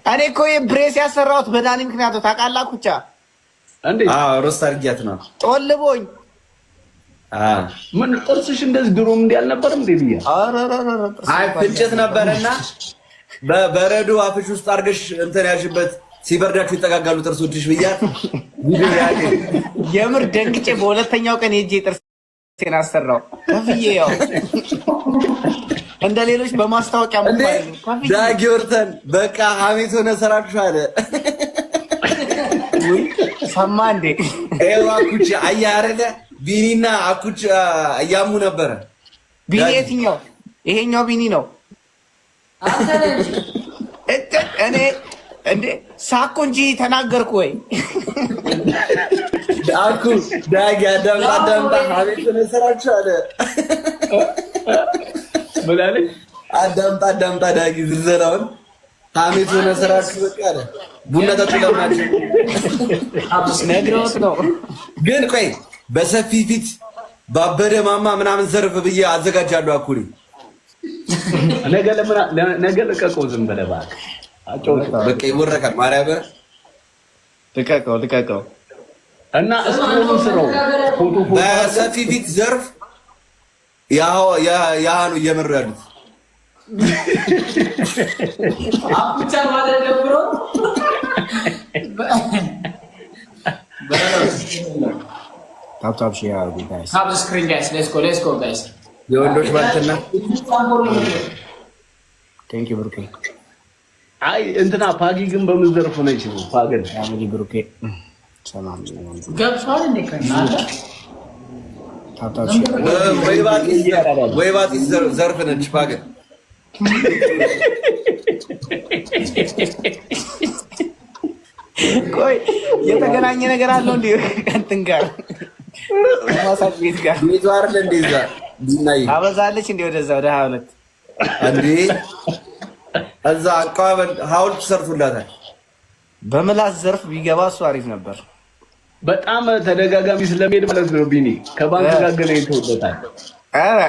እኔ እኮ brace ያሰራሁት በዳኒ ምክንያቱ ታውቃለህ። ኩቻ እንዴት? አዎ፣ roast አድርጊያት ነው። ጦልቦኝ። ምን ጥርስሽ እንደዚህ ድሮም እንዲህ አልነበረም እንዴ ብያ? አይ፣ ፍጭት ነበረና በበረዶ አፍሽ ውስጥ አድርገሽ እንትን ያልሽበት ሲበርዳችሁ ይጠጋጋሉ ጥርሶችሽ ብያት። የምር ደንግጬ በሁለተኛው ቀን ሄጄ ጥርሴን አሰራው ከፍዬ፣ ያው እንደ ሌሎች በማስታወቂያ። እንዴ ዳጊ ወርተን በቃ ሀሜት ሆነ ሰራችሁ አለ። ሰማ እንዴ? ይኸው አኩች አየህ አይደለ፣ ቢኒና አኩች እያሙ ነበረ። ቢኒ የትኛው? ይሄኛው ቢኒ ነው። እኔ እንዴ ሳኩ እንጂ ተናገርኩ ወይ? አኩ ዳጊ አዳምጣ አዳምጣ ሀሜት ሆነ ሰራችሁ አለ። ምን አለኝ? አዳምጣ አዳምጣ ዳጊ ዝርዘራውን ሀሜት ሆነ ስራችሁ በቃ አለ። ቡና ጠጡ ለምናችሁ። ነግረውት ነው። ግን ቆይ በሰፊ ፊት ባበደ ማማ ምናምን ዘርፍ ብዬ አዘጋጃለሁ። አኩሪ ነገ ለምን ነገ ልቀቀው፣ ዝም ብለህ እባክህ አጫውተው። በቃ ይወረካል። ማርያም። ልቀቀው ልቀቀው። እና scroll ኡን ስራው ፎቶ ፎቶ። በሰፊ ፊት ዘርፍ ያ ነው እየመሩ ያሉት። አኩቻ ማለት ደብሮ። Tap tap share አድርጉ guys። Tap screen guys፣ let's go, let's go guys። የወንዶች ባልትና። Thank you ብሩኬ። አይ እንትና ፓጊ ግን በምን ዘርፍ ነች ነው ፓገን? Family ብሩኬ ሰላም ሰላም። ገብቷል እንዴ ከእናንተ? Tap tap share። ወይ ባጢስ ዘርፍ ነች ፓገን። ቆይ የተገናኘ ነገር አለው እንዴ ከእንትን ጋር፣ ከማሳጅ ቤት ጋር? ቤቱ አይደለ እንዴ እዛ ቢናይ? ታበዛለች እንዴ ወደዛ ወደ 22? እንዴ እዛ አቀባበል ሐውልት ሰርቶላታል። በምላስ ዘርፍ ቢገባ እሱ አሪፍ ነበር። በጣም ተደጋጋሚ ስለሚሄድ ማለት ነው። ቢኒ ከባንክ ጋር ገናኝተውበታል። ኧረ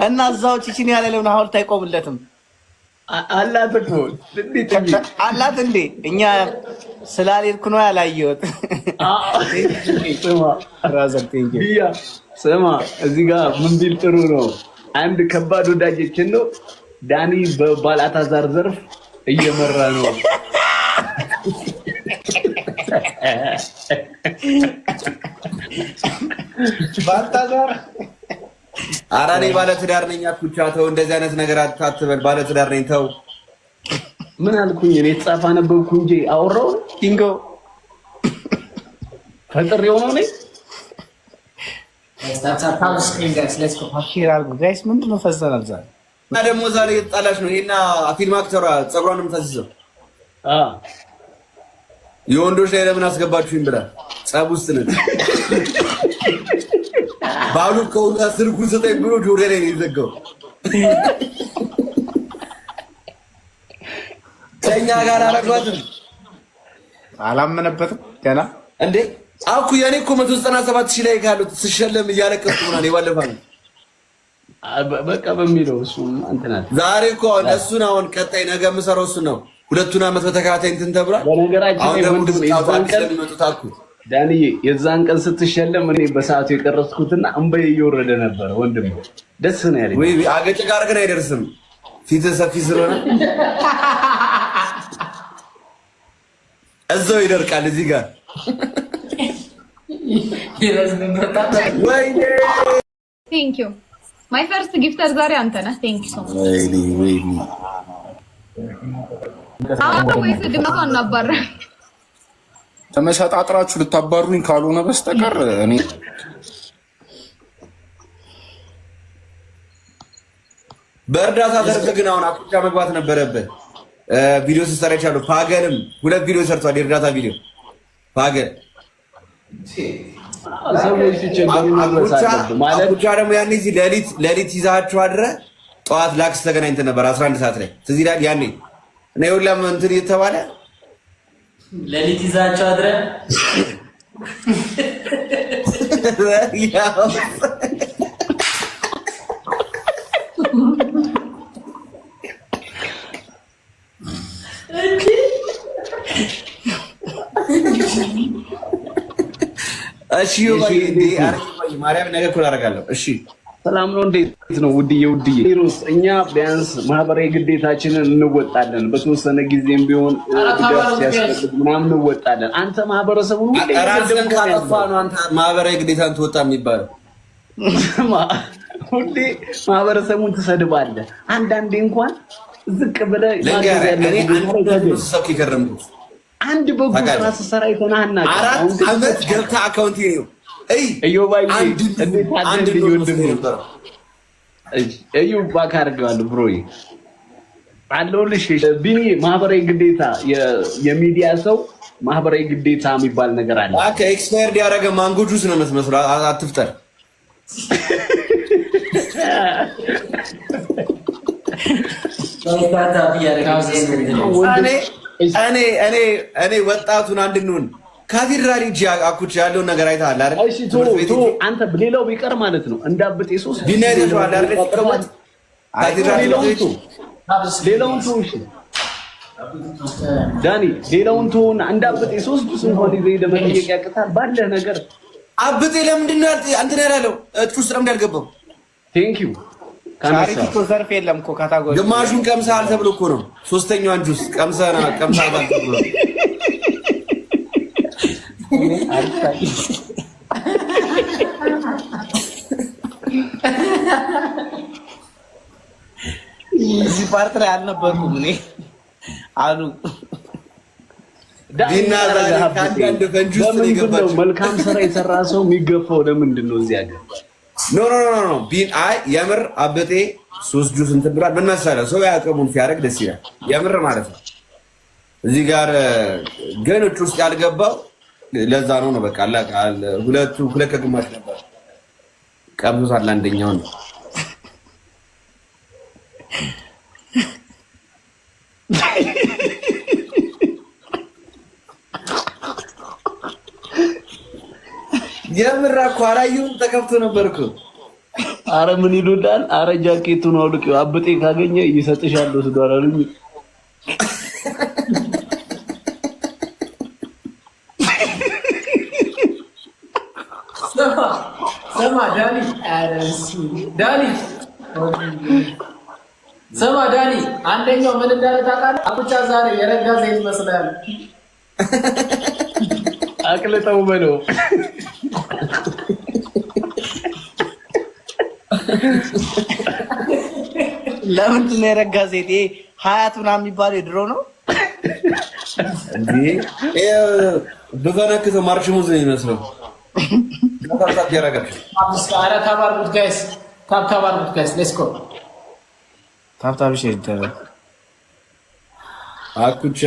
እና እዛው ቺቺኒያ ላይ ለምን ሐውልት አይቆምለትም? አላት እኮ እንዴት? አላት እንዴ? እኛ ስላልሄድኩ ነው ያላየሁት። ስማ Brother, thank you. ቢያ ስማ፣ እዚህ ጋር ምን ቢል ጥሩ ነው? አንድ ከባድ ወዳጃችን ነው ዳኒ፣ በባላታዛር ዘርፍ እየመራ ነው። ባልታዛር። ኧረ እኔ ባለትዳር ነኝ አኩቻ፣ ተው እንደዚህ አይነት ነገር አትበል። ባለትዳር ነኝ ተው። ምን አልኩኝ እኔ? የተጻፈ አነበብኩ እንጂ አወራው ኪንጎ። ፈጥሬ የሆነው እኔ። Tap screen guys, let's go. Share አድርጉ guys። ምንድን ነው ፈዘናል ዛሬ? እና ደግሞ ዛሬ እየተጣላች ነው። ይሄና ፊልም actor ሯ ፀጉሯን የምታስይዘው የወንዶች ላይ ለምን አስገባችሁኝ ብላ ጸብ ውስጥ ነች። ባሉ ከሁሉ ስልኩን ስጠኝ ብሎ ጆሮ ላይ ነው የዘጋው። ከእኛ ጋር አረጓትም። አላመነበትም ገና። እንዴ አኩ የኔ እኮ 197,000 ላይ ካሉት ስሸለም እያለቀስኩ ምናምን የባለፈው ነው። በቃ በሚለው እሱ እንትን አለ። ዛሬ እኮ አሁን እሱን አሁን ቀጣይ ነገ የምሰራው እሱን ነው። ሁለቱን ዓመት በተከታታይ እንትን ተብሏል። በነገራችን አሁን ላይ ደግሞ ወንድም ጣጣ የዛን ቀን ስለሚመጡት አኩ ዳንዬ የዛን ቀን ስትሸለም እኔ በሰዓቱ የቀረጽኩትና እንባዬ እየወረደ ነበረ። ወንድም ደስ ነው ያለኝ። ወይ አገጭ ጋር ግን አይደርስም። ፊት ሰፊ ስለሆነ እዛው ይደርቃል። እዚህ ጋር ወይኔ። Thank you, my first gifter ዛሬ አንተ ነህ። Thank you so much. ወይኔ ወይኔ። አሁን ወይስ ድመቷ እናባራ? ተመሰጣጥራችሁ ልታባሩኝ ካልሆነ በስተቀር እኔ በእርዳታ ዘርፍ ግን አሁን አኩቻ መግባት ነበረብህ። ቪዲዮ ስትሰራ ይቻሉ። ፓገንም ሁለት ቪዲዮ ሰርቷል። የእርዳታ ቪዲዮ ፓገን። ሰዎች ሲቸገሩ መድረስ አለብህ ማለት። አኩቻ ደግሞ ያኔ እዚህ ሌሊት ሌሊት ይዛችሁ አድረ ጠዋት ላክስ ተገናኝተን ነበር 11 ሰዓት ላይ፣ ትዝ ይላል። ያኔ እና የሁላም እንትን እየተባለ ሌሊት ይዛቸው አድረ ያው እሺ ማርያም ነገ እኮ አደርጋለሁ። እሺ ሰላም ነው። እንዴት ነው ውድዬ? ውድዬ ሮስ እኛ ቢያንስ ማህበራዊ ግዴታችንን እንወጣለን። በተወሰነ ጊዜም ቢሆን ድጋፍ ሲያስፈልግ ምናምን እንወጣለን። አንተ ማህበረሰቡን ራስህን ካጠፋ ነው አንተ ማህበራዊ ግዴታን ትወጣ የሚባለው። ሁሌ ማህበረሰቡን ትሰድባለህ። አንዳንዴ እንኳን ዝቅ ብለህ አንድ በጎ ስራ ስትሰራ አይተናህ 4 ዓመት ገብተህ account ነው እዮባዬ እንዴት አደልኝ ወንድሜ። እዩ back አድርገዋለሁ bro ዬ አለሁልሽ። ቢኒ ማህበራዊ ግዴታ የሚዲያ ሰው ማህበራዊ ግዴታ የሚባል ነገር አለ። Expired ያደረገ ማንጎ ጁስ ነው የምትመስለው። አትፍጠር። እኔ ወጣቱን አንድ እንሁን ካቴድራል ሂጅ አኩች ያለውን ነገር አይተሃል አይደል? እሺ አንተ ሌላው ቢቀር ማለት ነው እንዳብጤ ሶስት ቢና አይተኸዋል አይደል? ሲቀመጥ ካቴድራል ሌላውን ተው፣ እሺ ዳኒ ሌላውን ተውና እንዳብጤ ሶስት ጁስ እንኳን ይዘህ ሄደህ መጠየቅ ያቅታል ባለህ ነገር። አብጤ ለምንድን ነው እንትን ያላለው? እጩ ውስጥ ለምንድን ያልገባው? Thank you. Charity እኮ ዘርፍ የለም እኮ category። ግማሹን ቀምሰሃል ተብሎ እኮ ነው። ሶስተኛዋን ጁስ ቀምሰሃል ተብሎ። እዚህ part ላይ አልነበርኩም እኔ አሉ። ዲና ዛሬ ከአንዳንድ ፈንጂ ውስጥ ነው የገባችው። መልካም ስራ የሰራ ሰው የሚገፋው ለምንድን ነው እዚህ ሀገር? No, no, no, no, ቢን አይ የምር አበጤ ሶስት ጁስ እንትን ብሏል። ምን መሰለህ ሰው ያቀሙን ሲያደርግ ደስ ይላል። የምር ማለት ነው። እዚህ ጋር ግን እጩ ውስጥ ያልገባው ለዛ ነው። በቃ ሁለቱ ሁለት ከግማሽ ነበር ቀምሶታል። አንደኛውን ነው። የምር እኮ አላየሁም። ተከፍቶ ነበር እኮ። አረ ምን ይሉላል? አረ ጃኬቱን አውልቂው አብጤ ካገኘ ይሰጥሻል ወስዷል አሉኝ። ስማ ዳኒ፣ ዳኒ ስማ ዳኒ፣ አንደኛው ምን እንዳለ ታውቃለህ? አኩቻ ዛሬ የረጋ ዘይት ይመስላል። አቅልጠው በለው። ለምንድን ነው የረጋ ዘይት? ይሄ ሀያት ምናምን የሚባለው የድሮ ነው። እንዴ በፈነክተው ማርሽ ሙዝ ነው የሚመስለው። Tap tap ያደርጋል። ኧረ tap አድርጉት guys፣ tap tap አድርጉት guys፣ let's go. Tap tap ይደረግ። አኩቻ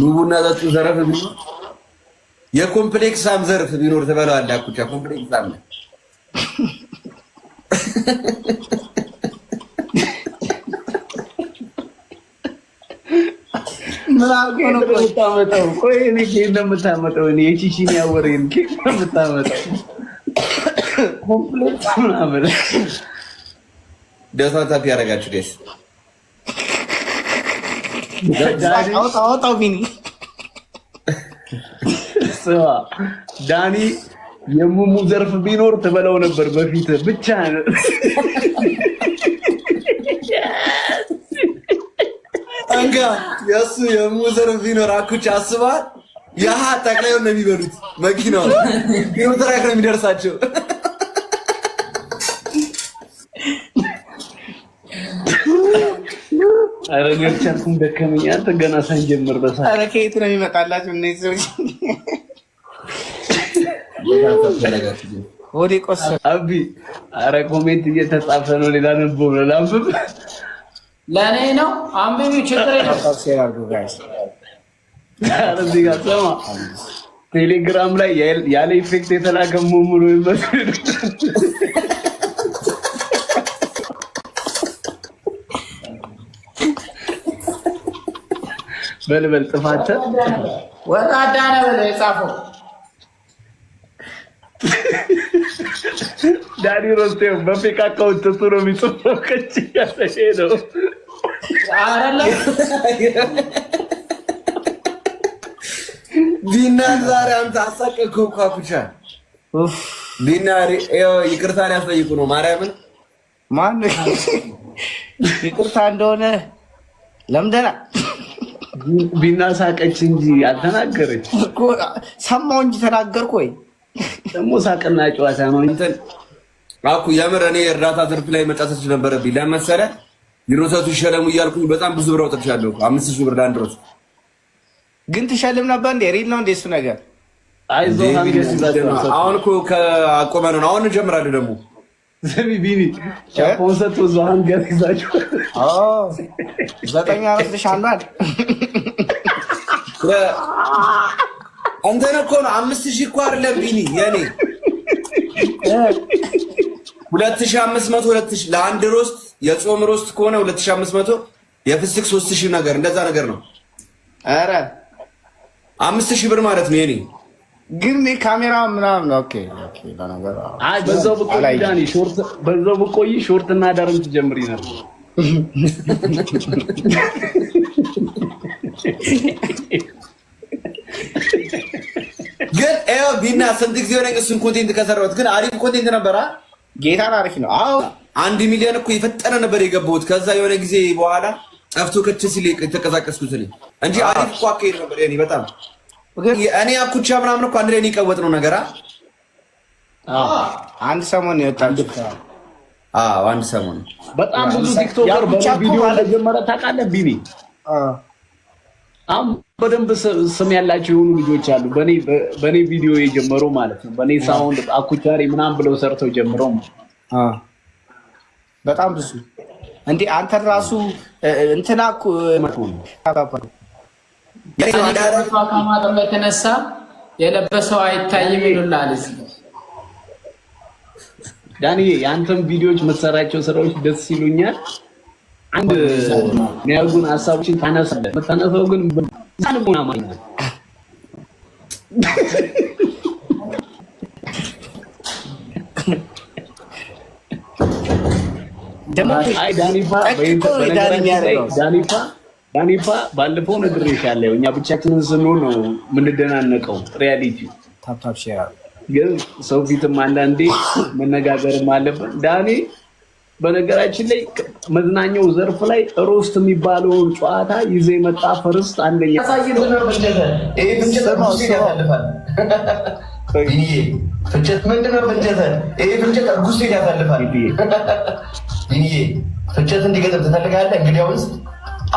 ኑቡና ጠጡ። ዘረፍ ቢኖር የኮምፕሌክሳም ዘርፍ ቢኖር ትበለዋለህ። አኩቻ ኮምፕሌክሳም ነው። ምን አድርጎ ነው የምታመጣው? ቆይ እኔ ከየት ነው የምታመጣው? እኔ የቺቺኒያ ወሬን ከየት ነው የምታመጣው? Complex ምናምን። ደስታ tap ያደርጋችሁ guys። አውጣው አውጣው ቢኒ። ስማ ዳኒ፣ የሙሙ ዘርፍ ቢኖር ትበላው ነበር በፊት ብቻ። እንጋ የእሱ የሙሙ ዘርፍ ቢኖር አኩቻ አስበሃል? ያሀ ጠቅላዩን ነው የሚበሉት። መኪናው truck ነው የሚደርሳቸው። ኧረ እኔ አልቻልኩም፣ ደከመኝ። አንተ ገና ሳንጀምር በሳ ኧረ ከየት ነው የሚመጣላቸው እነዚህ ሰዎች? ሆዴ ቆሰለ። አቢ ኧረ comment እየተጻፈ ነው። ሌላ ነበር ነው ላንብብ። ለእኔ ነው አንብቢው፣ ችግር የለም። Tap share አድርጉ guys። ኧረ እዚህ ጋር ስማ፣ ቴሌግራም ላይ ያለ effect የተላከ ሙሙ ነው የሚመስል። በል በል ጥፋተ ወራዳ ነው ብለው የጻፈው። ዳኒ ሮስቴው በ fake account እሱ ነው የሚጽፈው። ከች ያለ ነው። አይደለም። ቢናን ዛሬ አንተ አሳቀቅከው እኮ አኩቻ። ቢና ይቅርታ ሊያስጠይቁ ነው። ማርያምን ማን ይቅርታ እንደሆነ ለምደና ቢና ሳቀች እንጂ አልተናገረች። ሰማሁ እንጂ ተናገርኩ ወይ ደግሞ ሳቅና ጨዋታ ነው። አኩ የምር እኔ እርዳታ ዘርፍ ላይ መጫተች ነበረብኝ። ለመሰለ ይሮሰቱ ይሸለሙ እያልኩኝ በጣም ብዙ ብር አውጥቻለሁ። 5,000 ብር ለአንድ roast ግን ትሸልም ነበር እንዴ? Real ነው እንዴ እሱ ነገር? አሁን እኮ ከአቆመ ነው። አሁን እንጀምራለን ደግሞ ስሚ ቢኒ ቻፖን ሰጥቶ እዛው አንገት ይዛችሁ 9 ዓመት አንዷል እንትን እኮ ነው 5,000 እኮ አይደለም ቢኒ የኔ 2,500 2,000 ለአንድ roast የጾም roast ከሆነ 2,500 የፍስክ 3,000 ነገር እንደዛ ነገር ነው። ኧረ 5,000 ብር ማለት ነው የኔ ግን ካሜራ ምናምን okay okay። ለነገሩ አይ በዛው ብቆይ ዳኒ short በዛው ብቆይ short እና ዳርም ትጀምሪ ነበር። ግን ይኸው ቢና ስንት ጊዜ ሆነኝ እሱን content ከሰራሁት፣ ግን አሪፍ content ነበር። ጌታን አሪፍ ነው። አዎ 1 ሚሊዮን እኮ የፈጠነ ነበር የገባሁት። ከዛ የሆነ ጊዜ በኋላ ጠፍቶ ከች ሲል የተቀዛቀስኩት እኔ እንጂ አሪፍ እኮ አካሄድ ነበር የኔ በጣም እኔ አኩቻ ምናምን እኮ አንድ ላይ የቀወጥ ነው ነገር። አንድ ሰሞን የወጣችሁ አዎ፣ አንድ ሰሞን በጣም ብዙ TikToker በቪዲዮ እንደጀመረ ታውቃለህ ቢኒ። አሁን በደንብ ስም ያላቸው የሆኑ ልጆች አሉ፣ በኔ ቪዲዮ የጀመሩ ማለት ነው። በኔ sound አኩቻሪ ምናምን ብለው ሰርተው ጀምረው ማለት በጣም ብዙ እንዴ። አንተን ራሱ እንትና ከማጠብ የተነሳ የለበሰው አይታይም ይሉልሃል። እዚህ ዳንዬ የአንተን ቪዲዮዎች መሰራቸው ስራዎች ደስ ይሉኛል። አንድ የሚያደርጉን ሀሳቦችን ታነሳለህ። የምታነሳው ግን ዳኒፋ ባለፈው ነግሬሻለሁ። እኛ ብቻችንን ስንሆን ነው የምንደናነቀው። Reality ግን ሰው ፊትም አንዳንዴ መነጋገርም አለብን። ዳኒ በነገራችን ላይ መዝናኛው ዘርፍ ላይ roast የሚባለውን ጨዋታ ይዘ የመጣ first አንደኛ ፍንጨት እንዲገጥም ትፈልጋለህ? እንግዲያውስ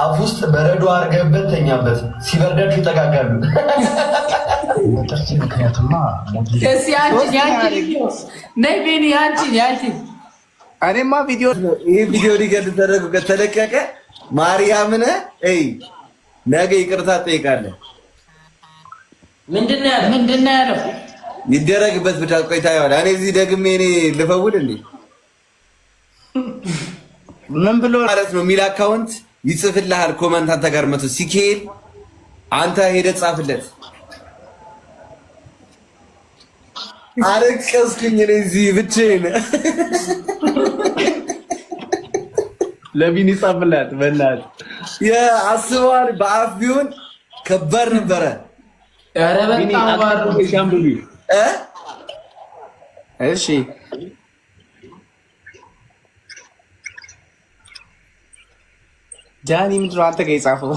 አፍ ውስጥ በረዶ አድርገህበት ተኛበት። ሲበርዳችሁ ይጠጋጋሉ። እኔማ ቪዲዮ ይህ ቪዲዮ ሊገል ተደረገ ከተለቀቀ ማርያምን እይ ነገ ይቅርታ ትጠይቃለህ። ምንድን ነው ያለው? ይደረግበት ብቻ ቆይታ ይሆናል። እኔ እዚህ ደግሜ እኔ ልፈውድ እንዴ ምን ብሎ ማለት ነው የሚል account ይጽፍልሃል። Comment አንተ ጋር መቶ ሲኬል አንተ ሄደህ ጻፍለት። አለቀስኩኝ እኔ እዚህ ብቻዬን። ለቢኒ ጻፍላት በእናትህ የአስበዋል። በአፍ ቢሆን ከባድ ነበረ። ኧረ በጣም እሺ ዳኒ ምንድን ነው አንተ ጋር የጻፈው?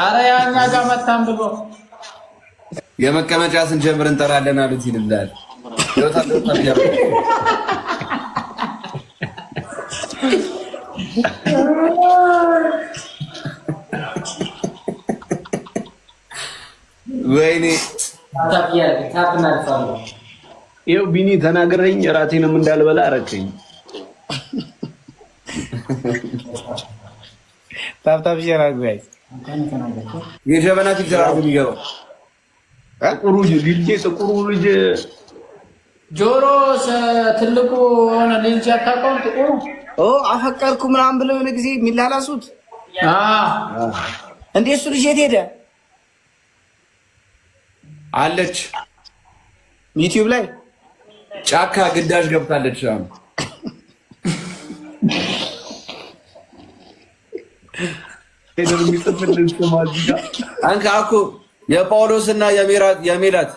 አረ ያኛ ጋር መታም ብሎ የመቀመጫ ስንጀምር እንጠራለን አሉት ይልላል። ወይኔ ይኸው ቢኒ ተናግረኝ እራቴንም እንዳልበላ አረከኝ። Tap tap share አድርጉ guys። የጀበና filter አድርጎ የሚገባው ጥቁሩ ልጅ ጥቁሩ ልጅ ጆሮ ትልቁ ሆነ ልጅ አታውቀውም? ጥቁሩ ኦ አፈቀርኩ ምናምን ብለው የሆነ ጊዜ የሚላላሱት እንዴ እሱ ልጅ የት ሄደ? አለች ዩቲዩብ ላይ ጫካ ግዳጅ ገብታለች። አንካ አኩ የጳውሎስ እና የሜላት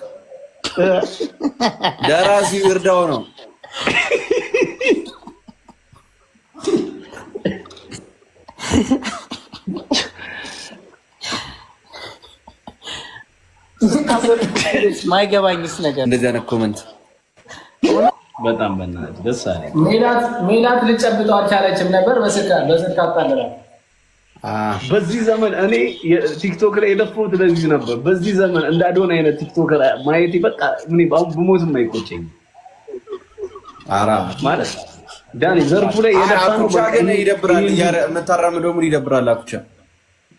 ደራሲው ይርዳው ነው። ማይገባኝስ ነገር እንደዚህ አይነት comment በጣም በእናትህ ደስ አለኝ። ሜላት ልጨብጠው አልቻለችም ነበር። በስልክ አጣለላት። በዚህ ዘመን እኔ ቲክቶክ ላይ የለፋሁት ለዚህ ነበር። በዚህ ዘመን እንደ አዶን አይነት TikToker ማየቴ በቃ እኔ ብሞትም አይቆጨኝም። ኧረ ማለት ዳኒ ዘርፉ ላይ የለፋ ነው። አኩቻ ግን ይደብራል። የምታራምደው ምን ይደብራል? አኩቻ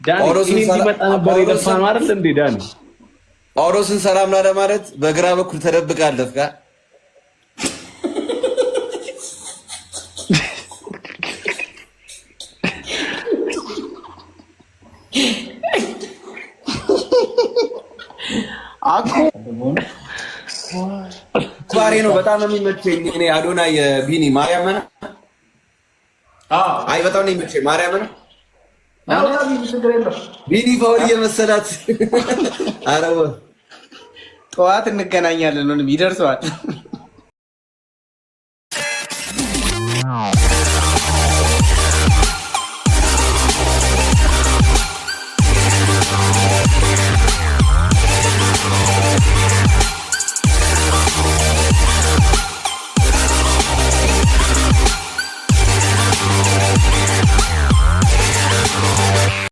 ዳኒ እኔ እንዲመጣ ነበር የለፋ ነው አይደል እንዴ ዳኒ? ጳውሎስን ሰላም ላለማለት በግራ በኩል ተደብቃለህ። ባሬ ነው በጣም ነው የሚመቸኝ። እኔ አዶናይ የቢኒ ማርያምን፣ አይ በጣም ነው የሚመቸኝ ማርያምን። ቢኒ ፋውል እየመሰላት ኧረ ጠዋት እንገናኛለን። ይደርሰዋል።